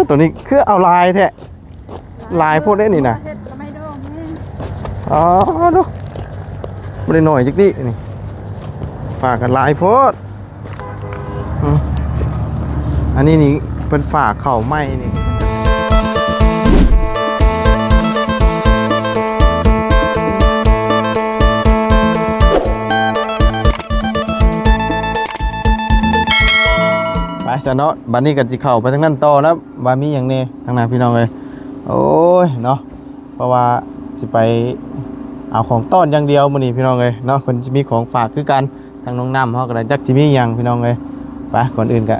ໂຕນີ້ຄືເອົາຫຼາຍແທ້ ຫຼາຍໂພດເດ້ນີ້ນະ ເຮັດກະໄມ້ດອງແຮງ ອໍ ດູ ບໍ່ໄດ້ໜ້ອຍຈັກດີ້ນີ້ ຝາກກັນຫຼາຍໂພດ. ອືມ ອັນນີ້ນີ້ເພິ່ນຝາກເຂົ້າໃໝ່ນີ້ ໄປຊະເນາະ ບັດນີ້ກໍຊິເຂົ້າໄປທາງນັ້ນຕໍ່ແລ້ວ ວ່າມີຫຍັງແດ່ທາງນັ້ນ ພີ່ນ້ອງເອີຍ. ໂອ້ຍເນາະ ເພາະວ່າຊິໄປເອົາຂອງຕ້ອນຢ່າງດຽວມື້ນີ້ ພີ່ນ້ອງເອີຍເນາະ ເພິ່ນຊິມີຂອງຝາກຄືກັນ. ທາງນ້ອງນ້ຳເຮົາກໍໄດ້ຈັກຊິມີຫຍັງ ພີ່ນ້ອງເອີຍ. ໄປ ກ່ອນອື່ນກໍ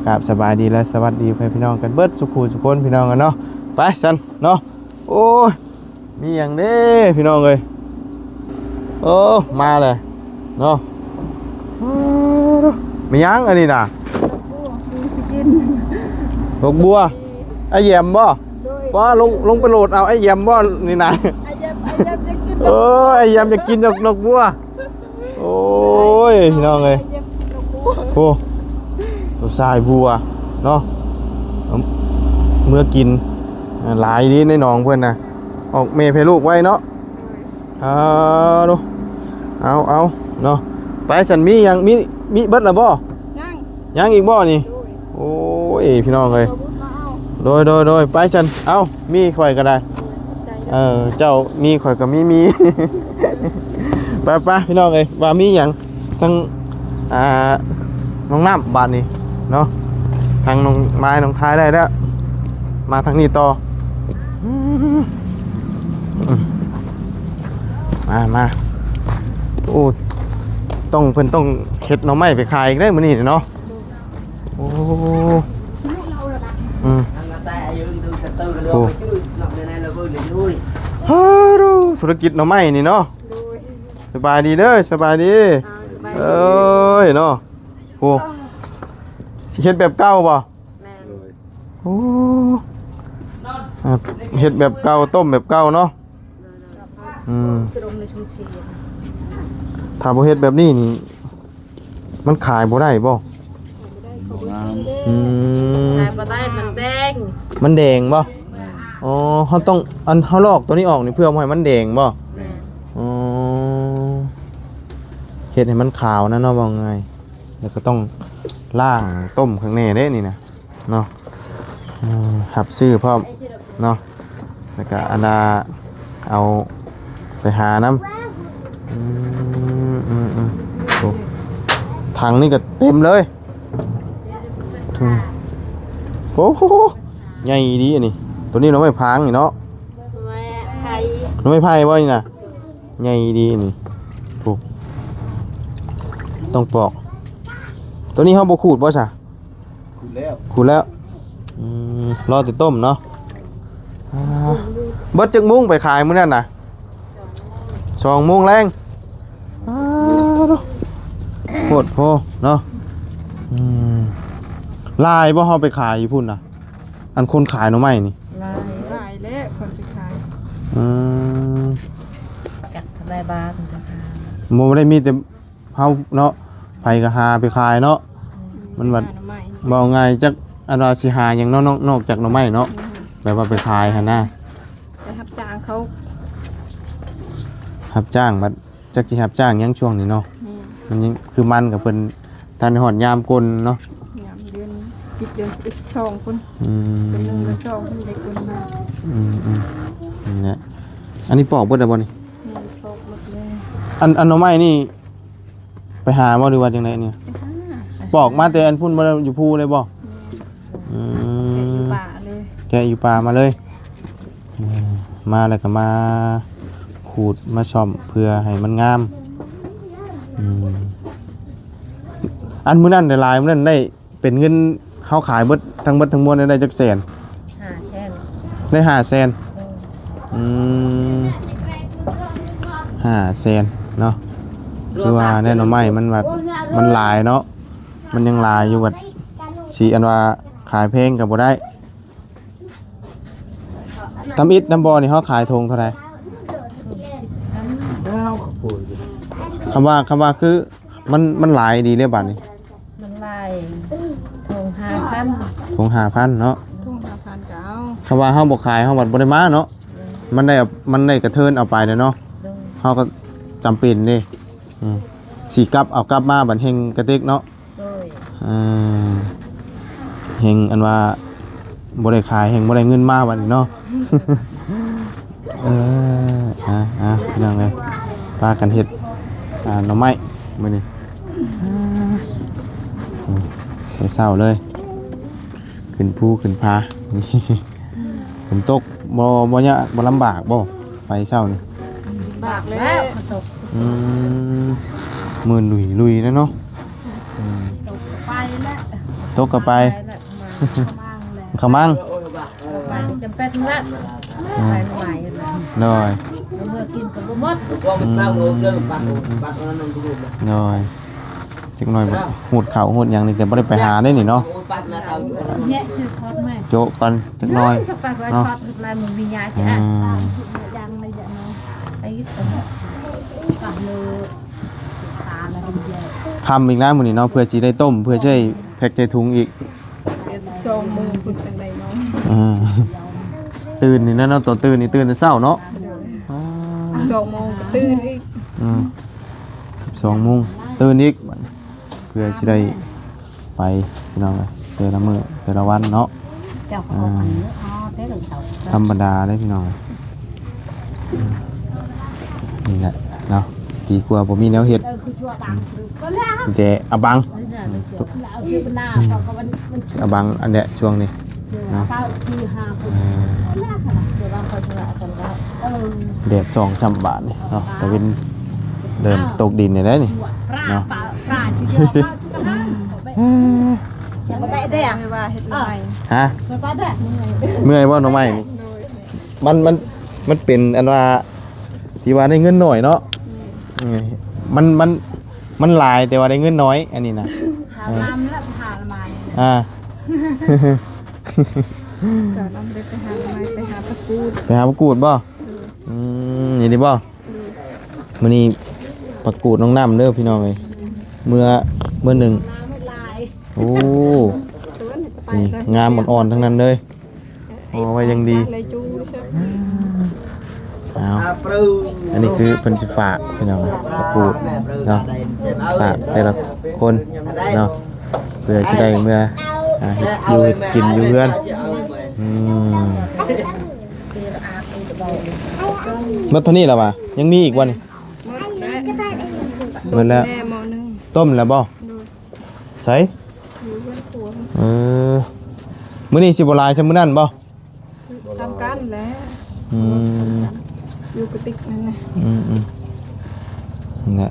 ກາບສະບາຍດີ ແລະ ສະຫວັດດີພໍ່ແມ່ພີ່ນ້ອງກັນເບິດສູ່ຄູ່ສູ່ຄົນ ພີ່ນ້ອງເອີຍເນາະ. ໄປຊັ້ນເນາະ ໂອ້ຍ ມີຫຍັງເດ້ພີ່ນ້ອງເອີຍ. ໂອ້ ມາແລ້ວເນາະ ເອີ ມີຫຍັງອັນນີ້ນະ? ໂອ້ ມີຊິກິນ ດອກບົວ ອ້າຍແຢມບໍ່? ໂດຍ ວ່າລົງ ລົງໄປໂຫຼດເອົາອ້າຍແຢມບໍ່ນີ້ນະ? ອ້າຍແຢມ ອ້າຍແຢມຢາກກິນ ໂອ້ ອ້າຍແຢມຢາກກິນດອກ ດອກບົວ. ໂອ້ຍ ພີ່ນ້ອງເອີຍ ໂອ້ ສາຍບົວເນາະ ເມືອກິນ ຫຼາຍເດ້ໃນໜອງເພິ່ນນະ ອອກແມ່ແຜ່ລູກໄວເນາະ. ເອົາ ເອົາ ເອົາເນາະ ໄປຊັ້ນ ມີຫຍັງ ມີ ມີເບິດແລ້ວບໍ່? ຍັງ ຍັງອີກບໍ່ນີ້? ໂອ້ຍ ພີ່ນ້ອງເອີຍ ໂດຍ ໂດຍ ໂດຍ ໄປຊັ້ນ ເອົາ ມີຂ້ອຍກໍໄດ້ ເອີ ເຈົ້າມີ ຂ້ອຍກໍມີ ມີ ໄປໆ ພີ່ນ້ອງເອີຍ ວ່າມີຫຍັງ ທັງ ອ່າ ນ້ອງນ້ຳ ບາດນີ້ເນາະ ທາງນ້ອງມາຍ ນ້ອງທາຍໄດ້ແລ້ວ ມາທາງນີ້ຕໍ່ ອືມ ມາ ມາ ໂອ້ ຕ້ອງ ເພິ່ນຕ້ອງເຮັດໜໍ່ໄມ້ໄປຂາຍອີກເດ້ມື້ນີ້ເນາະ. ໂອ້ ອືມ ໂອ້ ຮາໂດ ທຸລະກິດໜໍ່ໄມ້ນີ້ເນາະ ໂດຍ ສະບາຍດີເດີ ສະບາຍດີ ອ່າ ສະບາຍດີ ເອີຍເນາະ ໂອ້ ຊິເຮັດແບບເກົ່າບໍ່? ແມ່ນ ໂອ້ ອ່າ ເຮັດແບບເກົ່າ ຕົ້ມແບບເກົ່າເນາະ ອືມ ຄືລົມໃນຊຸມເຊນ ຖ້າບໍ່ເຮັດແບບນີ້ນີ້ ມັນຂາຍບໍ່ໄດ້ບໍ່? ຂາຍບໍ່ໄດ້ ເຂົາບໍ່ຊື້ເດ້ ອືມ ຂາຍບໍ່ໄດ້ ມັນແດງ ມັນແດງບໍ່? ແມ່ນ ອໍ ເຮົາຕ້ອງ ອັນ ເຮົາລອກຕົວນີ້ອອກນີ້ ເພື່ອບໍ່ໃຫ້ມັນແດງບໍ່? ແມ່ນ ອໍ ເຮັດໃຫ້ມັນຂາວນະເນາະ ເວົ້າງ່າຍ ແລ້ວກໍຕ້ອງລ້າງຕົ້ມຂ້າງແນ່ເດ້ນີ້ນະ ເນາະ ເອີ ຮັບຊື້ພ້ອມເນາະ ແລ້ວກະອັນນ່າ ເອົາໄປຫານຳ ອືມ ອືມ ອືມ ໂອ້ ຖັງນີ້ກະເຕັມເລີຍ ໂອ້ໂຫ ໃຫຍ່ອີ່ຫຼີອັນນີ້ ໂຕນີ້ໜໍ່ໄມ້ພາງນີ້ເນາະ ໜໍ່ໄມ້ໄຜ່ ໜໍ່ໄມ້ໄຜ່ບໍ່ນີ້ນະ? ໃຫຍ່ດີນີ້ ໂອ້ ຕ້ອງປອກ ໂຕນີ້ເຮົາບໍ່ຂູດບໍ່ຊະ? ຂູດແລ້ວ ຂູດແລ້ວ ອືມ ລໍແຕ່ຕົ້ມເນາະ ອ່າ ເບິດຈັກໂມງໄປຂາຍມື້ນັ້ນນະ? ສອງໂມງແລງ ອ່າ ໂພດໂພເນາະ ອືມ ຫຼາຍບໍ່ ເຮົາໄປຂາຍຢູ່ພຸ້ນນະ? ອັນຄົນຂາຍໜໍ່ໄມ້ນີ້ ຫຼາຍ ຫຼາຍແລ້ວຄົນຊິຂາຍ ອືມ ຈັກເທົ່າໃດບາດມັນກໍຂາຍ ບໍ່ໄດ້ມີແຕ່ເຮົາເນາະ ໃຜກໍຫາໄປຂາຍເນາະ ອືມ ມັນບັດ ຫາໜໍ່ໄມ້ ເວົ້າງ່າຍ ຈັກອັນວ່າຊິຫາຫຍັງເນາະ ນອກ ນອກຈາກໜໍ່ໄມ້ເນາະ ອືມ ແບບວ່າໄປຂາຍຫັ້ນນະ ໄປຮັບຈ້າງເຂົາ ຮັບຈ້າງບັດ ຈັກຊິຮັບຈ້າງຫຍັງຊ່ວງນີ້ເນາະ ແມ່ນ ມັນຍັງ ຄືມັນກໍເພິ່ນທັນໄດ້ຮອດຍາມກົນເນາະ ຍາມເດືອນສິບ ເດືອນສິບເອັດ ສິບສອງພຸ້ນ ອືມ ເດືອນໜຶ່ງ ເດືອນສອງພຸ້ນໄດ້ກົນມາ ອືມໆ ນີ້ແຫຼະ ອັນນີ້ປອກເບິດແລ້ວບໍ່ນີ້? ແມ່ນ ປອກເບິດແລ້ວ ອັນ ອັນໜໍ່ໄມ້ນີ້ໄປຫາບໍ່ ຫຼືວ່າຈັ່ງໃດນີ້? ໄປຫາ ປອກມາແຕ່ອັນພຸ້ນບໍ່ ຢູ່ພູເລີຍບໍ່? ແມ່ນ ອືມ ແກະຢູ່ປ່າເລີຍ ແກະຢູ່ປ່າມາເລີຍ ອືມ ມາແລ້ວກໍມາຂູດມາສ້ອມເພື່ອໃຫ້ມັນງາມ ອືມ ອັນມື້ນັ້ນໄດ້ຫຼາຍ ມື້ນັ້ນໄດ້ເປັນເງິນ ເຮົາຂາຍເບິດ ທັງເບິດທັງມວນໄດ້ຈັກແສນ? ຫ້າແສນ ໄດ້ຫ້າແສນ ໂດຍ ອືມ ຫ້າແສນເນາະ ຄືວ່າແນ່ ໜໍ່ໄມ້ມັນວ່າມັນຫຼາຍເນາະ ມັນຍັງຫຼາຍຢູ່ ບັດຊິອັນວ່າຂາຍແພງກໍບໍ່ໄດ້ ທຳອິດທຳບໍ່ນີ້ເຮົາຂາຍຖົງເທົ່າໃດ? ຄຳວ່າ ຄຳວ່າຄືມັນ ມັນຫຼາຍດີເດ້ບາດນີ້ ມັນຫຼາຍ ຖົງຫ້າພັນ ຖົງຫ້າພັນເນາະ ຖົງຫ້າ ຖ້າວ່າເຮົາບໍ່ຂາຍ ເຮົາບັດບໍ່ໄດ້ມາເນາະ. ມັນໄດ້ ມັນໄດ້ກະເທີນເອົາໄປແຫຼະເນາະ. ເຮົາກໍຈຳເປັນເດ້. ອືມ ຊິກັບ ເອົາກັບມາບັດແຮ່ງກະເຕັກເນາະ. ເອີ ແຮ່ງອັນວ່າບໍ່ໄດ້ຂາຍ ແຮ່ງບໍ່ໄດ້ເງິນມາບັດນີ້ເນາະ. ເອີ ອ່າ ອ່າ ພີ່ນ້ອງເອີຍ ພາກັນເຮັດ ອ່າ ໜໍ່ໄມ້ມື້ນີ້. ອືມ ແຕ່ເຊົ້າເລີຍ ຂຶ້ນພູຂຶ້ນຜາ. ຝົນຕົກບໍ່ ບໍ່ຍາກ ບໍ່ລຳບາກບໍ່ ໄປເຊົ້ານີ້? ລຳບາກແລ້ວ ຝົນຕົກ. ອືມ ມືນລຸຍໆ ແລ້ວເນາະ. ອືມ ຕົກກໍໄປແລ້ວ ຕົກກໍໄປ ໄປແລ້ວ ຂະມັງແລ້ວ ຂະມັງ ໄປຈຳເປັນແລ້ວ ອືມ ໄປບໍ່ໄຫວແລ້ວ. ໂດຍ ເມື່ອກິນກໍບໍ່ໝົດ. ອືມ ອືມ ອືມ ໂດຍ. ຈັກໜ້ອຍ ຮູດເຂົ້າຮູດຫຍັງນີ້ ແຕ່ບໍ່ໄດ້ໄປຫາເດ້ນີ້ເນາະ. ໂຈະກ່ອນຈັກໜ້ອຍເນາະ. ອືມ ຄ່ຳອີກແລ້ວມື້ນີ້ເນາະ ເພື່ອຊິໄດ້ຕົ້ມ ເພື່ອຊິໄດ້ແພັກໃສ່ຖົງອີກ. ສິບສອງໂມງເພິ່ນຈັ່ງໄດ້ນອນ. ອ່າ ຕື່ນນີ້ນະເນາະ ຕອນຕື່ນນີ້ ຕື່ນແຕ່ເຊົ້າເນາະ. ໂດຍ ອ່າ ສອງໂມງກໍຕື່ນອີກ. ອືມ ສິບສອງໂມງຕື່ນອີກ ເພື່ອຊິໄດ້ໄປ ພີ່ນ້ອງເອີຍ ແຕ່ລະມື້ແຕ່ລະວັນເນາະ. ເຈົ້າກໍ ອ່າ ອັນນີ້ ອໍ ເດ້ ທຳມະດາເດ້ພີ່ນ້ອງ. ນີ້ແຫຼະເນາະ ດີກວ່າບໍ່ມີແນວເຮັດ ເອີ ຄືຊົ່ວບາງ ແຕ່ອະບັງ ເອີ ອະບັງອັນເນີ້ຍຊ່ວງນີ້ເນາະ. ເອີ ແດດສ່ອງຊ້ຳບາດນີ້ເນາະ ຕາເວັນເລີ່ມຕົກດິນນີ້ແຫຼະນີ້ເນາະ. ຮະ ເມື່ອຍບໍ່ໜໍ່ໄມ້ນີ້? ມັນ ມັນ ມັນເປັນອັນວ່າ ທີ່ວ່າໄດ້ເງິນໜ້ອຍເນາະ. ອືມ ມັນ ມັນ ມັນຫຼາຍແຕ່ວ່າໄດ້ເງິນໜ້ອຍ ອັນນີ້ນະ. ຊາວລຳລະພາລະມານີ້ ອ່າ ຊາວລຳໄດ້ໄປຫາໜໍ່ໄມ້ ໄປຫາຜັກກູດ ໄປຫາຜັກກູດບໍ່? ອືມ ນີ້ດີບໍ່? ອືມ ມື້ນີ້ຜັກກູດນ້ອງນ້ຳເດີພີ່ນ້ອງເອີຍ ເມື່ອ ເມື່ອໜຶ່ງ. ໂອ້ ນີ້ງາມອ່ອນໆ ທັງນັ້ນເລີຍ. ເອົາໄວ້ຢ່າງດີ. ເອົາ ອັນນີ້ຄືເພິ່ນຊິຝາກພີ່ນ້ອງ ຜັກກູດເນາະ ຝາກແຕ່ລະຄົນເນາະ ເພື່ອຊິໄດ້ເມືອ ອ່າ ເຮັດຢູ່ເຮັດກິນຢູ່ເຮືອນ. ອືມ ໝົດເທົ່ານີ້ລະຫວາ? ຍັງມີອີກບໍ່ນີ້? ໝົດແລ້ວ ໝົດແລ້ວ. ຕົ້ມແລ້ວບໍ່? ໂດຍ. ໃສ? ຢູ່ເຮືອນຄົວ. ເອີ ມື້ນີ້ຊິບໍ່ຫຼາຍສ່ຳມື້ນັ້ນບໍ່? ສ່ຳກັນແຫຼະ. ອືມ ຢູ່ກະຕິກນັ້ນນະ. ອືມໆ ນັ້ນແຫຼະ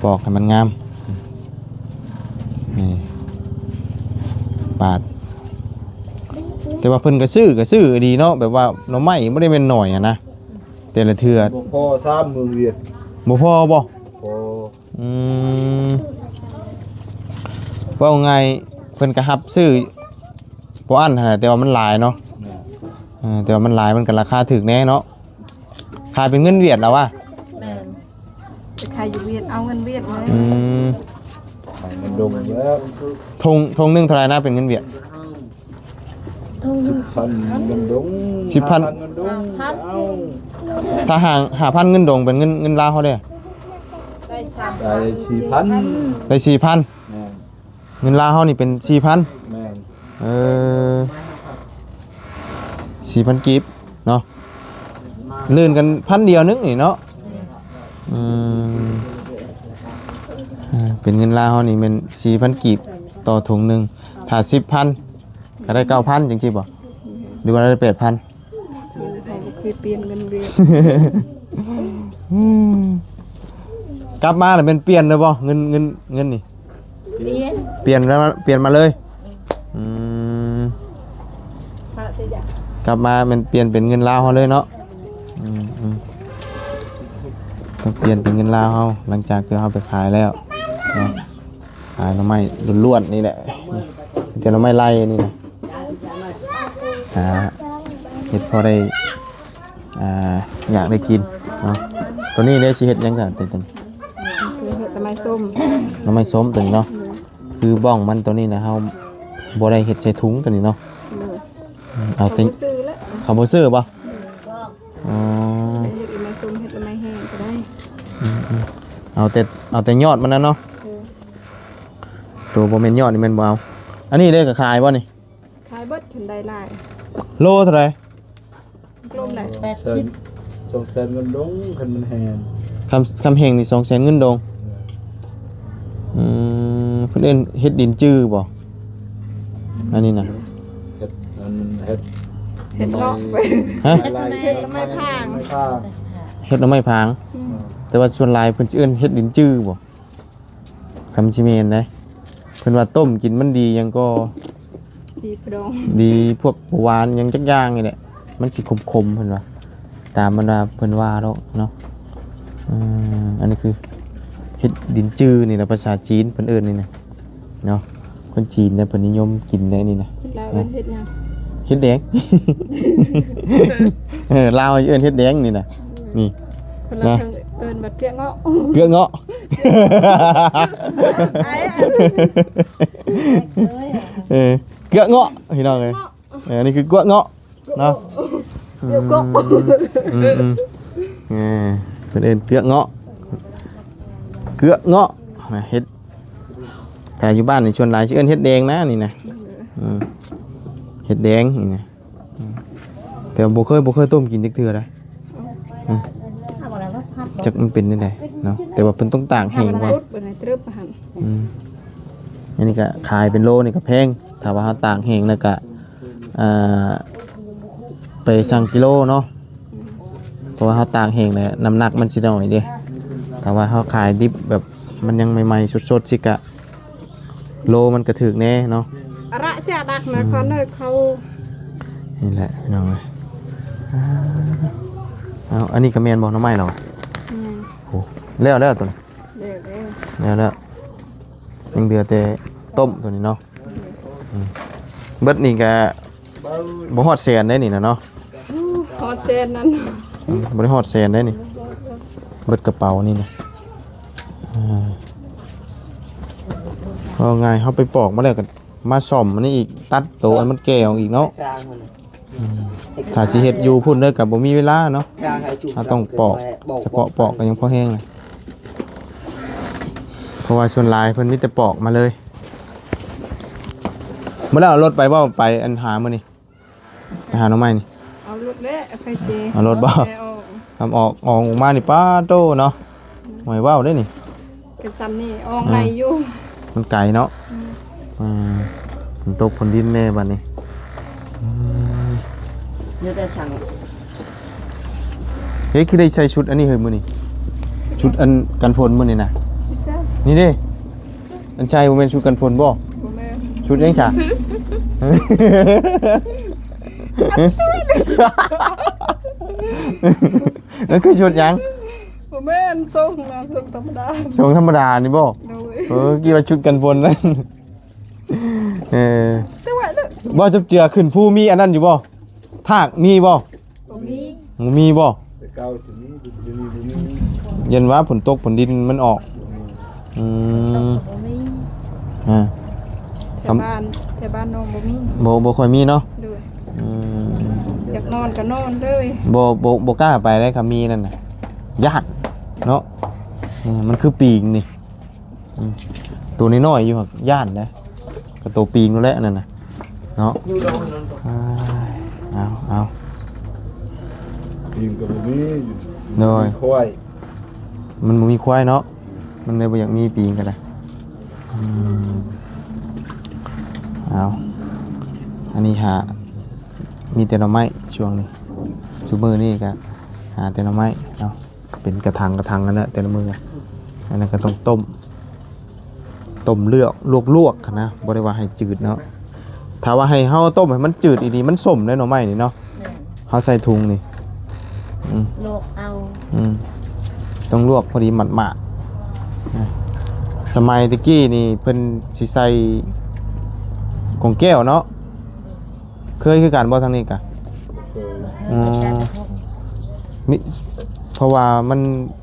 ປອກໃຫ້ມັນງາມ. ນີ້ ປາດ ແຕ່ວ່າເພິ່ນກໍຊື້ ກໍຊື້ດີເນາະ ແບບວ່າໜໍ່ໄມ້ບໍ່ໄດ້ແມ່ນໜ້ອຍຫັ້ນນະ ແຕ່ລະເທື່ອ. ບໍ່ພໍຊ້ຳ ເມືອງວຽດ ບໍ່ພໍບໍ່? ພໍ. ອືມ ເວົ້າງ່າຍ ເພິ່ນກໍຮັບຊື້ບໍ່ອັ້ນຫັ້ນແຫຼະ ແຕ່ວ່າມັນຫຼາຍເນາະ. ແມ່ນ. ເອີ ແຕ່ວ່າມັນຫຼາຍ ມັນກໍລາຄາຖືກແດ່ເນາະ. ຂາຍເປັນເງິນຫວຽດລະຫວາ? ແມ່ນ. ໄປຂາຍຢູ່ຫວຽດ ເອົາເງິນຫວຽດເລີຍ. ອືມ ຂາຍເງິນດົງແລ້ວ. ຖົງ ຖົງໜຶ່ງເທົ່າໃດນະ ເປັນເງິນຫວຽດ? ສິບພັນເງິນດົງ. ສິບພັນ ຫ້າພັນເງິນດົງ. ເອົາ ຖ້າຫ້າ ຫ້າພັນເງິນດົງ ເປັນເງິນ ເງິນລາວເຮົາເດ້? ໄດ້ສາມ ໄດ້ສີ່ພັນ. ໄດ້ສີ່ພັນ. ແມ່ນ. ເງິນລາວເຮົານີ້ເປັນສີ່ພັນ. ແມ່ນ. ເອີ ສີ່ພັນກີບເນາະ ລື່ນກັນພັນດຽວໜຶ່ງນີ້ເນາະ. ອືມ ເອີ ເປັນເງິນລາວເຮົານີ້ແມ່ນສີ່ພັນກີບຕໍ່ຖົງໜຶ່ງ ຖ້າສິບພັນ ກໍໄດ້ເກົ້າພັນ ຈັ່ງຊີ້ບໍ່ ຫຼືວ່າໄດ້ແປດພັນ? ເຮົາບໍ່ເຄີຍປ່ຽນເງິນຫວຽດ. ອືມ ກັບມາແລ້ວແມ່ນປ່ຽນເລີຍບໍ່ ເງິນ ເງິນ ເງິນນີ້? ປ່ຽນ ປ່ຽນແລ້ວ ປ່ຽນມາເລີຍ. ອືມ ກັບມາແມ່ນປ່ຽນເປັນເງິນລາວເຮົາເລີຍເນາະ. ອືມ ອືມ ຕ້ອງປ່ຽນເປັນເງິນລາວເຮົາ ຫຼັງຈາກທີ່ເຮົາໄປຂາຍແລ້ວເນາະ. ຂາຍໜໍ່ໄມ້ລ້ວນໆ ນີ້ແຫຼະ ມີແຕ່ໜໍ່ໄມ້ໄລ່ນີ້ນະ. ຫາເຮັດພໍໄດ້ ອ່າ ຢາກໄດ້ກິນເນາະ. ໂຕນີ້ເດ້ ຊິເຮັດຫຍັງຊະ? ໂຕນີ້ ຄືເຮັດໜໍ່ໄມ້ສົ້ມ ໜໍ່ໄມ້ສົ້ມໂຕນີ້ເນາະ. ໂດຍ. ຄືບ້ອງມັນໂຕນີ້ນະ ເຮົາບໍ່ໄດ້ເຮັດໃສ່ຖົງໂຕນີ້ເນາະ. ໂດຍ. ເອົາແຕ່ ເຂົາບໍ່ຊື້ແລ້ວ ເຂົາບໍ່ຊື້ບໍ່? ອືມ ອໍ ເຮັດໜໍ່ໄມ້ສົ້ມ ເຮັດໜໍ່ໄມ້ແຫ້ງກໍໄດ້ ອືມໆ ເອົາແຕ່ ເອົາແຕ່ຍອດມັນນະເນາະ ເອີ ໂຕບໍ່ແມ່ນຍອດນີ້ແມ່ນບໍ່ເອົາ. ອັນນີ້ເດ້ກໍຂາຍບໍ່ນີ້? ຂາຍເບິດ ຄັນໄດ້ຫຼາຍ ໂລເທົ່າໃດ? ໂລລະແປດສິບ ສອງແສນເງິນດົງ ຄັນມັນແຫ້ງ ຄຳ ຄຳແຫ້ງນີ້ ສອງແສນເງິນດົງ ເອີ ອືມ ເພິ່ນເອີ້ນເຫັດດິນຈື່ບໍ່? ອັນນີ້ນະ ເຫັດ ອັນ ເຫັດ ເຫັດເງາະ ເຫັດ ເຫັດໜໍ່ໄມ້ພາງ ເຫັດໜໍ່ໄມ້ພາງ ອືມ ແຕ່ວ່າສ່ວນຫຼາຍເພິ່ນຊິເອີ້ນເຫັດດິນຈື່ບໍ່? ຄຳຊິແມ່ນເດ້ ເພິ່ນວ່າຕົ້ມກິນມັນດີຫຍັງກໍ ດີພະດອງ ດີພວກເບົາຫວານຫຍັງຈັກຢ່າງນີ້ແຫຼະ ມັນຊິຂົມໆ ເພິ່ນວ່າ ຕາມບັນດາເພິ່ນວ່າດອກເນາະ. ເອີ ອັນນີ້ຄືເຫັດດິນຈື່ນີ້ລະ ພາສາຈີນເພິ່ນເອີ້ນນີ້ນະເນາະ ຄົນຈີນນະເພິ່ນນິຍົມກິນໄດ໋ນີ້ນະ. ລາວເອີ້ນເຫັດຫຍັງ? ເຫັດແດງ ເອີ ລາວເອີ້ນເຫັດແດງນີ້ນະ ນີ້ ເພິ່ນລະເອີ້ນວ່າເກືອເງາະ ເກືອເງາະ ເອີ ເກືອເງາະ ພີ່ນ້ອງເອີຍ ເອີ ນີ້ຄືເກືອເງາະເນາະ ເກືອເງາະ ອືມ ອືມ ເອີ ເພິ່ນເອີ້ນເກືອເງາະ ເກືອເງາະນະ ເຫັດ ແຕ່ຢູ່ບ້ານນີ້ສ່ວນຫຼາຍຊິເອີ້ນເຫັດແດງນະ ນີ້ນະ ອືມ ເຫັດແດງນີ້ນະ. ອືມ ແຕ່ວ່າບໍ່ເຄີຍ ບໍ່ເຄີຍຕົ້ມກິນຈັກເທື່ອນະ ອືມ ຈັກມັນເປັນແນວໃດເນາະ ແຕ່ວ່າເພິ່ນຕ້ອງຕາກແຫ້ງກ່ອນ ອືມ ອັນນີ້ກະຂາຍເປັນໂລນີ້ກະແພງ ຖ້າວ່າເຮົາຕາກແຫ້ງແລ້ວກະ ອ່າ ໄປຊັ່ງກິໂລເນາະ ເພາະວ່າເຮົາຕາກແຫ້ງແລ້ວນ້ຳໜັກມັນຊິໜ້ອຍເດ້ ຖ້າວ່າເຮົາຂາຍດິບແບບມັນຍັງໃໝ່ໆສົດໆຊິກະ ໂລມັນກະຖືກແດ່ເນາະ ອະລະເສຍດັກນະ ອືມ ເຂົາເນີເຂົາ ນີ້ແຫຼະພີ່ນ້ອງເອີຍ ເອົາ ອັນນີ້ກະແມ່ນບໍ່ ໜໍ່ໄມ້ລາວ? ແມ່ນ ໂອ້ ແລ້ວແລ້ວໂຕນີ້ ແລ້ວແລ້ວ ແລ້ວແລ້ວ ຍັງເຫຼືອແຕ່ຕົ້ມໂຕນີ້ເນາະ ອືມ ເບິດນີ້ກະບໍ່ຮອດແສນໄດ໋ນີ້ນະເນາະ ຮອດແສນນັ້ນ ອືມ ບໍ່ໄດ້ຮອດແສນໄດ໋ນີ້ ເບິດກະເປົານີ້ນະ ອ່າ ເວົ້າງ່າຍເຮົາໄປປອກມາແລ້ວກະ ມາສ້ອມອັນນີ້ອີກ ຕັດໂຕອັນມັນແກ່ອອກອີກເນາະ ອືມ ຖ້າຊິເຮັດຢູ່ພຸ້ນເດີກະບໍ່ມີເວລາເນາະ ເຮົາຕ້ອງປອກ ສະເພາະປອກກະຍັງພໍແຮງນະ ເພາະວ່າສ່ວນຫຼາຍເພິ່ນມີແຕ່ປອກມາເລີຍ ມື້ແລ້ວເອົາລົດໄປບໍ່ ໄປອັນຫາມື້ນີ້ ໄປຫາໜໍ່ໄມ້ນີ້ ເອົາລົດແຫຼະ ໃຜຊິ ເອົາລົດບໍ່ ເອົາອອກ ອອກ ອອກມານີ້ ປາໂຕເນາະ ອືມ ຫວຍເວົ້າເດ້ນີ້ ກະຊ່ຳນີ້ ອອກໄດ້ຢູ່ ມັນໄກເນາະ ອືມ ອືມ ຝົນຕົກຝົນດິນແດ່ບາດນີ້ ອືມ ເຮັດ ຄືໄດ້ໃສ່ຊຸດອັນນີ້ເຮີ້ຍມື້ນີ້ ຊຸດອັນກັນຝົນມື້ນີ້ນະ ນີ້ເດ້ ອັນໃສ່ບໍ່ແມ່ນຊຸດກັນຝົນບໍ່? ບໍ່ແມ່ນ ຊຸດຫຍັງຊະ? ມັນຄືຊຸດຫຍັງ? ບໍ່ແມ່ນ ຊົງນະ ຊົງທຳມະດາ ຊົງທຳມະດານີ້ບໍ່? ໂດຍ ເອີ ຄິດວ່າຊຸດກັນຝົນນັ້ນ ເອີ ແຕ່ວ່າເນາະ ບໍ່ ຈັບເຈືອຂຶ້ນພູມີອັນນັ້ນຢູ່ບໍ່? ທາກມີບໍ່? ບໍ່ມີ ບໍ່ມີບໍ່? ແຕ່ເກົ່າຊິມີ ດຽວນີ້ບໍ່ມີ ຢ້ານວ່າຝົນຕົກຝົນດິນມັນອອກ ອືມ ຝົນຕົກກໍບໍ່ມີ ອ່າ ແຖວບ້ານ ແຖວບ້ານນ້ອງບໍ່ມີ ບໍ່ ບໍ່ຄ່ອຍມີເນາະ ໂດຍ ອືມ ຢາກນອນກໍນອນເລີຍ ບໍ່ ບໍ່ ບໍ່ກ້າໄປໄດ໋ ຄັນມີນັ້ນນະ ຢ້ານເນາະ ເອີ ມັນຄືປີງນີ້ ອືມ ໂຕນ້ອຍໆຢູ່ຫັ້ນ ຢ້ານເດ້ ກະໂຕປີງນັ້ນແຫຼະ ອັນນັ້ນນະ ເນາະ ຢູ່ດອກນັ້ນ ອ່າ ເອົາ ເອົາ ປີງກໍບໍ່ມີ ໂດຍ ມີຄວາຍ ມັນບໍ່ມີຄວາຍເນາະ ມັນເລີຍບໍ່ຢາກມີປີງກໍໄດ້ ອືມ ເອົາ ອັນນີ້ຫາ ມີແຕ່ໜໍ່ໄມ້ຊ່ວງນີ້ ຊຸມມື້ນີ້ກະຫາແຕ່ໜໍ່ໄມ້ເນາະ ເປັນກະຖັງກະຖັງຫັ້ນແຫຼະ ແຕ່ລະມື້ ອັນນັ້ນກະຕ້ອງຕົ້ມ ຕົ້ມເລືອກ ລວກໆຫັ້ນນະ ບໍ່ໄດ້ວ່າໃຫ້ຈືດເນາະ ຖ້າວ່າໃຫ້ເຮົາຕົ້ມໃຫ້ມັນຈືດອີ່ຫຼີ ມັນສົ້ມເດ້ໜໍ່ໄມ້ນີ້ເນາະ ແມ່ນ ເຮົາໃສ່ຖົງນີ້ ອືມ ລວກເອົາ ອືມ ຕ້ອງລວກພໍດີໝາດໆ ນະ ສະໄໝແຕ່ກີ້ນີ້ເພິ່ນຊິໃສ່ກອງແກ້ວເນາະ ເຄີຍຄືກັນບໍ່ທາງນີ້ກະ? ເຄີຍ ອໍ ມີ ເພາະວ່າມັນ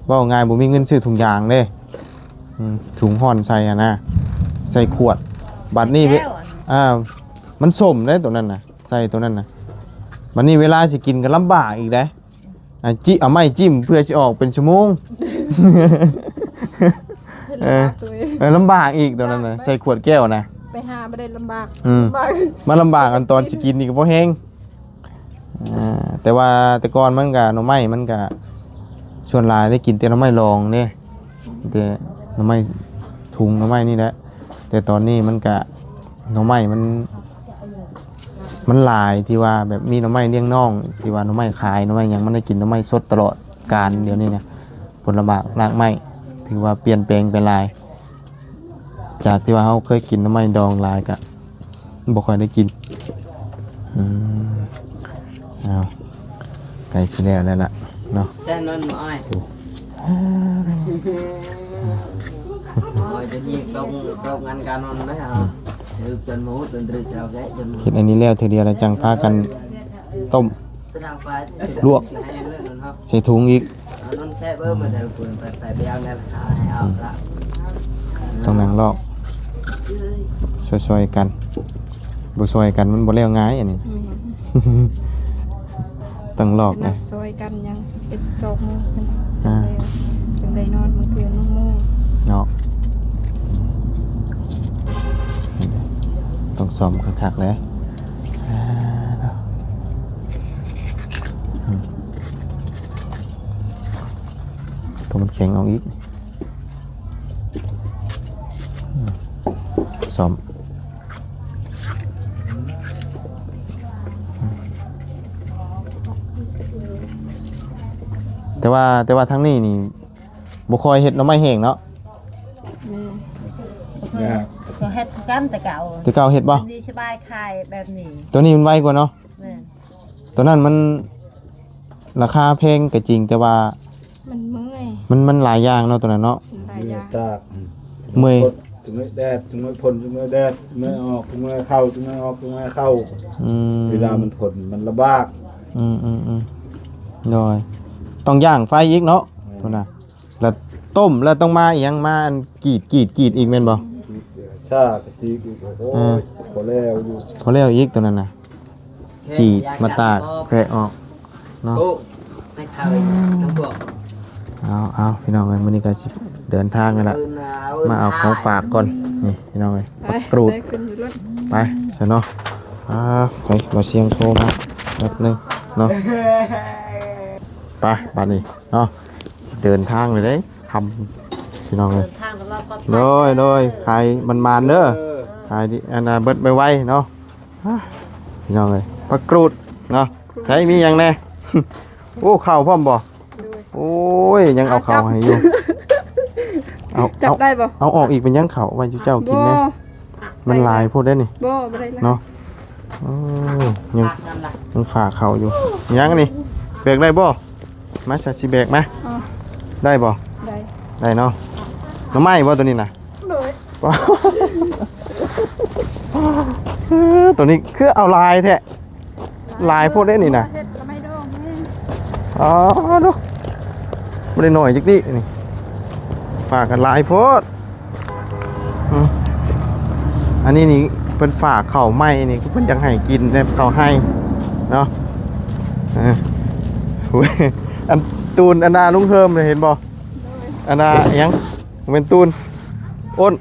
ເວົ້າງ່າຍ ບໍ່ມີເງິນຊື້ຖົງຢາງເດ້ ອືມ ຖົງຮ່ອນໃສ່ຫັ້ນນະ ໃສ່ຂວດ ບັດນີ້ ແກ້ວ ອ່າ ມັນສົ້ມເດ້ໂຕນັ້ນນະ ໃສ່ໂຕນັ້ນນະ ບັດນີ້ເວລາຊິກິນກໍລຳບາກອີກເດ້ ອັນຈິ ເອົາໄມ້ຈິ້ມເພື່ອຊິອອກເປັນຊົ່ວໂມງ ເອີ ເອີ ລຳບາກອີກຕອນນັ້ນນະ ໃສ່ຂວດແກ້ວນະ ໄປຫາບໍ່ໄດ້ ລຳບາກ ອືມ ລຳບາກ ມາລຳບາກອັນຕອນຊິກິນນີ້ກໍບໍ່ແຮງ ອ່າ ແຕ່ວ່າແຕ່ກ່ອນມັນກະ ໜໍ່ໄມ້ມັນກະ ສ່ວນຫຼາຍໄດ້ກິນແຕ່ໜໍ່ໄມ້ດອງເດ້ ແຕ່ໜໍ່ໄມ້ ທຸງໜໍ່ໄມ້ນີ້ແຫຼະ ແຕ່ຕອນນີ້ມັນກະ ໜໍ່ໄມ້ມັນ ມັນຫຼາຍ ທີ່ວ່າແບບມີໜໍ່ໄມ້ລ້ຽງນ້ອງ ທີ່ວ່າໜໍ່ໄມ້ຂາຍ ໜໍ່ໄມ້ຫຍັງ ມັນໄດ້ກິນໜໍ່ໄມ້ສົດຕະຫຼອດການ ດຽວນີ້ນະ ຜົນລະໝາກລາກໄມ້ ຖືວ່າປ່ຽນແປງໄປຫຼາຍ ຈາກທີ່ວ່າເຮົາເຄີຍກິນໜໍ່ໄມ້ດອງຫຼາຍກະ ບໍ່ຄ່ອຍໄດ້ກິນ ອືມ ເອົາ ໃກ້ຊິແລ້ວແລ້ວລະເນາະ ແຕ່ນັ້ນອ້າຍ ໂອ້ ໂອ້ຍ ຈະຍິງຕົງ ຕົງອັນການນັ້ນໄດ້ ອືມ ຖືກຈົນໝົດ ຈົນຖືກເຈົ້າແກະຈົນໝົດ ເຮັດອັນນີ້ແລ້ວເທື່ອດຽວແລ້ວຈັ່ງພາກັນຕົ້ມ ລວກ ໃສ່ຖົງອີກ ເອົານັ້ນແຊະເບິ່ງ ມາແຕ່ລະຄົນໄປ ໄປໄປເອົາແນວ ເອົາລະ ຕ້ອງນັ່ງລອກ ຊ່ອຍໆກັນ ບໍ່ຊ່ອຍກັນມັນບໍ່ແລ້ວງ່າຍອັນນີ້ ແມ່ນ ຕ້ອງລອກນະ ຊ່ອຍກັນຍັງສິບເອັດ ສອງໂມງ ອ່າ ຈັ່ງໄດ້ນອນ ບາງເທື່ອໜຶ່ງໂມງເນາະ ຕ້ອງສ້ອມຄັກໆແຫຼະ ອ່າ ເນາະ ອືມ ຕົວມັນແຂງອອກອີກ ອືມ ສ້ອມ ແຕ່ວ່າ ແຕ່ວ່າທາງນີ້ນີ້ ບໍ່ຄ່ອຍເຮັດໜໍ່ໄມ້ແຫ້ງເນາະ ແມ່ນ ຍາກ ກໍເຮັດຄືກັນແຕ່ເກົ່າ ແຕ່ເກົ່າເຮັດບໍ່? ມັນດີສະບາຍຂາຍແບບນີ້ ຕົວນີ້ມັນໄວກວ່າເນາະ ແມ່ນ ຕົວນັ້ນມັນລາຄາແພງກໍຈິງ ແຕ່ວ່າມັນເມື່ອຍ ມັນ ມັນຫຼາຍຢ່າງເນາະ ຕົວນັ້ນເນາະ ມັນຫຼາຍຢ່າງ ຕາກ ເມື່ອຍ ເມື່ອຍແດດ ເມື່ອຍຝົນ ເມື່ອຍແດດ ເມື່ອຍອອກ ເມື່ອຍເຂົ້າ ເມື່ອຍອອກ ເມື່ອຍເຂົ້າ ອືມ ເວລາມັນຝົນມັນລຳບາກ ອືມໆໆ ໂດຍ ຕ້ອງຍ່າງໄຟອີກເນາະ ແມ່ນ ພຸ້ນນະ ແລ້ວຕົ້ມແລ້ວຕ້ອງມາອີ່ຫຍັງ ມາອັນກຣີດ ກຣີດ ກຣີດອີກແມ່ນບໍ່? ຊາກະຕີກອີກ ໂອ້ຍ ເອີ ພໍແລ້ວຢູ່ ພໍແລ້ວອີກຕົວນັ້ນນະ ກຣີດມາຕາກແຄະອອກເນາະ ໂອ້ ໄປເຂົ້າອີກນຳພວກ ເອົາ ເອົາ ພີ່ນ້ອງເອີຍ ມື້ນີ້ກໍຊິເດີນທາງກັນລະ ມາເອົາຂອງຝາກກ່ອນ ນີ້ພີ່ນ້ອງເອີຍ ໄປ ກຣູດ ໄປຂຶ້ນຢູ່ລົດ ໄປຊະເນາະ ອ່າ ໄປ ບໍ່ສຽງໂທມາແປັບໜຶ່ງເນາະ ໄປ ບາດນີ້ເນາະ ຊິເດີນທາງເລີຍເດ້ ຄ່ຳ ພີ່ນ້ອງເອີຍ ເດີນທາງຕະຫຼອດປອດໄພ ໂດຍ ໂດຍ ຂາຍໝານໆເດີ ເອີ ຂາຍດີ ອັນນ່າ ເບິດໄວໆເນາະ ອ່າ ພີ່ນ້ອງເອີຍ ຜັກກຣູດເນາະ ໃສ່ມີຫຍັງແດ່ ໂອ້ ເຂົ້າພ້ອມບໍ່? ໂດຍ ໂອ້ຍ ຍັງເອົາເຂົ້າໃຫ້ຢູ່ ເອົາ ຈັບໄດ້ບໍ່? ເອົາ ເອົາອອກອີກເປັນຫຍັງ ເຂົ້າໄວ້ຢູ່ເຈົ້າກິນແດ່ ບໍ່ ມັນຫຼາຍໂພດເດ້ນີ້ ບໍ່ ບໍ່ໄດ້ຫຼາຍ ເນາະ ໂອ້ຍ ຍັງ ຍັງຝາກເຂົ້າຢູ່ ຍັງນີ້ ແບກໄດ້ບໍ່? ມາຊະ ຊິແບກມາ ອໍ ໄດ້ບໍ່? ໄດ້ ໄດ້ເນາະ ໜໍ່ໄມ້ບໍ່ຕົວນີ້ນະ? ໂດຍ ໂຕນີ້ຄືເອົາຫຼາຍແທ້ ຫຼາຍໂພດເດ້ນີ້ນະ ເຮັດໜໍ່ໄມ້ດອງແມ່ນ ອໍ ດູ ບໍ່ໄດ້ໜ້ອຍຈັກນິນີ້ ຝາກກັນຫຼາຍໂພດ ອືມ ອັນນີ້ນີ້ເພິ່ນຝາກເຂົ້າໃໝ່ນີ້ ຄືເພິ່ນຢາກໃຫ້ກິນແບບເຂົ້າໄຮ່ເນາະ ເອີ ໂອ້ຍ ອັນຕູນອັນນ່າລຸງເຮີມເຫັນບໍ່? ໂດຍ ອັນນ່າຫຍັງ? ບໍ່ແມ່ນຕູນ ໂອ້ນ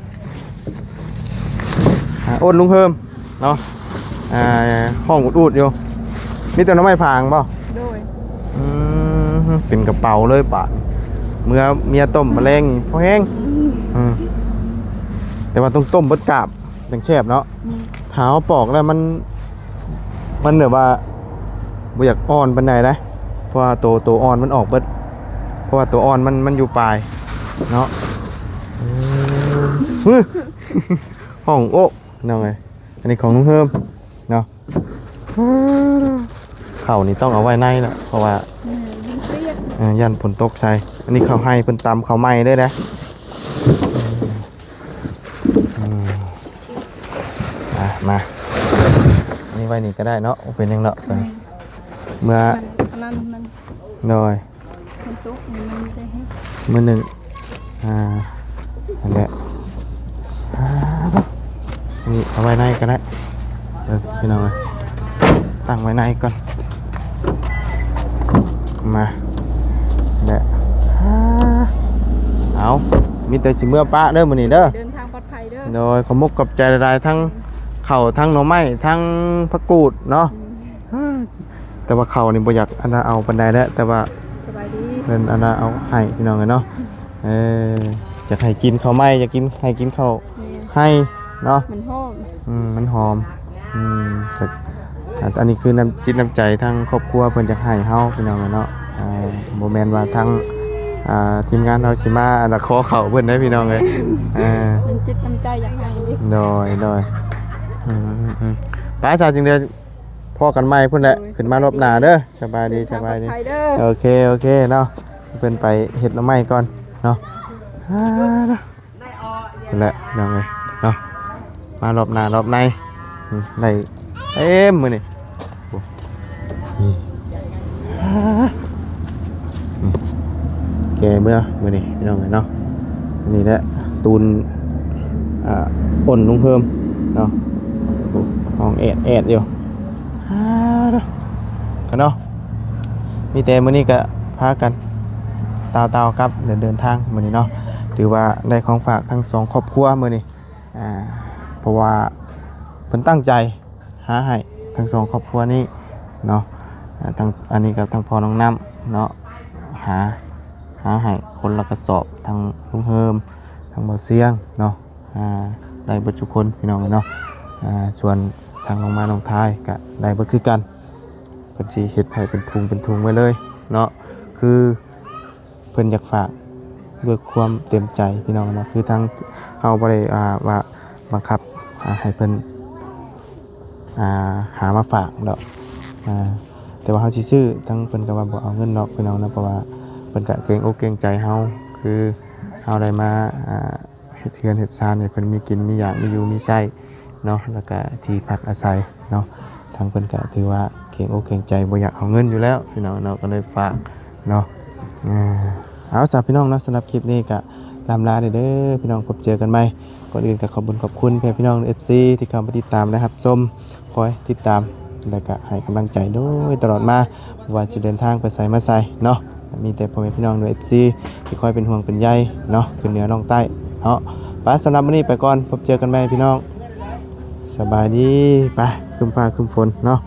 ອ່າ ໂອ້ນລຸງເຮີມເນາະ ອ່າ ຮ້ອງອູດໆຢູ່ ມີແຕ່ໜໍ່ໄມ້ຝາງບໍ່? ໂດຍ ອືມ ເປັນກະເປົາເລີຍບາດ ເມື່ອເມຍຕົ້ມມາແລງນີ້ພໍແຮງ ອືມ ອືມ ແຕ່ວ່າຕ້ອງຕົ້ມເບິດກາບຈັ່ງແຊບເນາະ ອືມ ຖ້າເຮົາປອກແລ້ວມັນ ມັນແບບວ່າບໍ່ຢາກອ່ອນປານໃດນະ ເພາະວ່າໂຕ ໂຕອ່ອນມັນອອກເບິດ ເພາະວ່າໂຕອ່ອນມັນ ມັນຢູ່ປາຍເນາະ ເອີ ຮ້ອງໂອ້ ພີ່ນ້ອງເອີຍ ອັນນີ້ຂອງລຸງເຮີມເນາະ ເຂົ້ານີ້ຕ້ອງເອົາໄວ້ໃນລະ ເພາະວ່າ ແມ່ນ ມັນເປີກ ເອີ ຢ້ານຝົນຕົກໃສ່ ອັນນີ້ເຂົ້າໄຮ່ເພິ່ນຕຳເຂົ້າໃໝ່ເລີຍນະ ອືມ ອ່ະ ມາ ອັນນີ້ໄວ້ນີ້ກໍໄດ້ເນາະ ບໍ່ເປັນຫຍັງດອກ ແມ່ນ ເມື່ອ ມັນ ອັນນັ້ນມັນ ໂດຍ ມັນຕົກ ມັນໄດ້ເຮັດ ມື້ໜຶ່ງ ອ່າ ນັ້ນແຫຼະ ອ່າ ນີ້ເອົາໄວ້ໃນກໍໄດ້ ເອີ ພີ່ນ້ອງເອີຍ ຕັ້ງໄວ້ໃນກ່ອນ ມາແຫຼະ ເອົາ ມີແຕ່ຊິເມືອປະເດີມື້ນີ້ເດີ ເດີນທາງປອດໄພເດີ ໂດຍ ຂອບມຸກຂອບໃຈຫຼາຍໆ ທັງເຂົ້າ ທັງໜໍ່ໄມ້ ທັງຜັກກູດເນາະ ອືມ ແຕ່ວ່າເຂົ້ານີ້ບໍ່ຢາກອັນນ່າເອົາປານໃດແຫຼະ ແຕ່ວ່າ ສະບາຍດີ ເພິ່ນອັນນ່າເອົາໃຫ້ພີ່ນ້ອງເອີຍເນາະ ເອີ ຢາກໃຫ້ກິນເຂົ້າໃໝ່ ຢາກກິນ ໃຫ້ກິນເຂົ້າ ແມ່ນ ໄຮ່ເນາະ ມັນຫອມ ອືມ ມັນຫອມ ອືມ ກໍ ອັນ ອັນນີ້ຄືນ້ຳຈິດນ້ຳໃຈທາງຄອບຄົວເພິ່ນຢາກໃຫ້ເຮົາພີ່ນ້ອງເນາະ ອ່າ ບໍ່ແມ່ນວ່າທາງ ອ່າ ທີມງານເຮົາຊິມາ ອັນນ່າ ຂໍເຂົ້າເພິ່ນເດ້ພີ່ນ້ອງເອີຍ ແມ່ນ ເອີ ນ້ຳຈິດນ້ຳໃຈຢາກໃຫ້ເດ້ ໂດຍ ໂດຍ ອືມໆໆ ໄປຊະ ຈຶ່ງໄດ້ພໍ້ກັນໃໝ່ພຸ້ນແຫຼະ ໂດຍ ຂຶ້ນມາລອບໜ້າເດີ ສະບາຍດີ ເດີນທາງປອດໄພເດີ ສະບາຍດີ ໂອເຄ ໂອເຄເນາະ ເພິ່ນໄປເຮັດໜໍ່ໄມ້ກ່ອນເນາະ ອ່າ ພຸ້ນແຫຼະພີ່ນ້ອງເອີຍເນາະ ມາລອບໜ້າລອບໃນ ອືມ ໄດ້ເຕັມມື້ນີ້ ໂອ້ ນີ້ ອືມ ແກ່ເມືອມື້ນີ້ພີ່ນ້ອງເອີຍເນາະ ນີ້ແຫຼະ ຕູນ ອ່າ ອ້ນລຸງເຮີມເນາະ ໂອ້ ຮ້ອງແອດໆຢູ່ ອ່າ ເນາະ ມີແຕ່ມື້ນີ້ກໍພາກັນຕ່າວໆກັບ ເດີນທາງມື້ນີ້ເນາະ ຖືວ່າໄດ້ຂອງຝາກທັງສອງຄອບຄົວມື້ນີ້ ອ່າ ເພາະວ່າເພິ່ນຕັ້ງໃຈຫາໃຫ້ທັງສອງຄອບຄົວນີ້ເນາະ ອ່າ ທັງ ອັນນີ້ກໍທັງພໍ່ນ້ອງນ້ຳເນາະ ຫາ ຫາໃຫ້ຄົນລະກະສອບ ທັງລຸງເຮີມ ທັງບ່າວຊຽງເນາະ ອ່າ ໄດ້ເບິດທຸກຄົນພີ່ນ້ອງເນາະ ອ່າ ສ່ວນທາງນ້ອງມານ້ອງທາຍກໍໄດ້ເບິດຄືກັນ ເພິ່ນຊິເຮັດໃຫ້ເປັນຖົງເປັນຖົງໄວ້ເລີຍເນາະ ຄື ເພິ່ນຢາກຝາກດ້ວຍຄວາມເຕັມໃຈພີ່ນ້ອງເນາະ ຄືທາງເຮົາບໍ່ໄດ້ ອ່າ ວ່າບັງຄັບ ອ່າ ໃຫ້ເພິ່ນ ອ່າ ຫາມາຝາກດອກ ອ່າ ແຕ່ວ່າເຮົາຊິຊື້ ທາງເພິ່ນກໍວ່າບໍ່ເອົາເງິນດອກພີ່ນ້ອງເນາະ ເພາະວ່າເພິ່ນກໍເກງອົກເກງໃຈເຮົາ ຄືເຮົາໄດ້ມາ ອ່າ ເຮັດເຮືອນເຮັດຊານໃຫ້ເພິ່ນມີກິນມີຢາກ ມີຢູ່ມີໃຊ້ເນາະ ແລ້ວກະທີ່ພັກອາໄສເນາະ ທາງເພິ່ນກະຖືວ່າເກງອົກເກງໃຈ ບໍ່ຢາກເອົາເງິນຢູ່ແລ້ວພີ່ນ້ອງເນາະ ກໍເລີຍຝາກເນາະ ເອີ ເອົາຊະພີ່ນ້ອງເນາະ ສຳລັບຄລິບນີ້ກະລ່ຳລາເດີພີ່ນ້ອງ ພົບເຈີກັນໃໝ່ ກ່ອນອື່ນກໍຂອບບຸນຂອບຄຸນແມ່ພີ່ນ້ອງ ເອັຟຊີ ທີ່ເຂົ້າມາຕິດຕາມ ແລະ ຮັບຊົມ ຄອຍຕິດຕາມ ແລະ ກະໃຫ້ກຳລັງໃຈໂດຍຕະຫຼອດມາ ບໍ່ວ່າຈະເດີນທາງໄປໃສມາໃສເນາະ ມີແຕ່ພໍ່ແມ່ພີ່ນ້ອງ ເອັຟຊີ ທີ່ຄອຍເປັນຫ່ວງເປັນໃຍເນາະ ຂຶ້ນເໜືອລ່ອງໃຕ້ເນາະ ໄປ ສຳລັບມື້ນີ້ໄປກ່ອນ ພົບເຈີກັນໃໝ່ພີ່ນ້ອງ ສະບາຍດີ ໄປ ຄຶ້ມຟ້າຄຶ້ມຝົນເນາະ.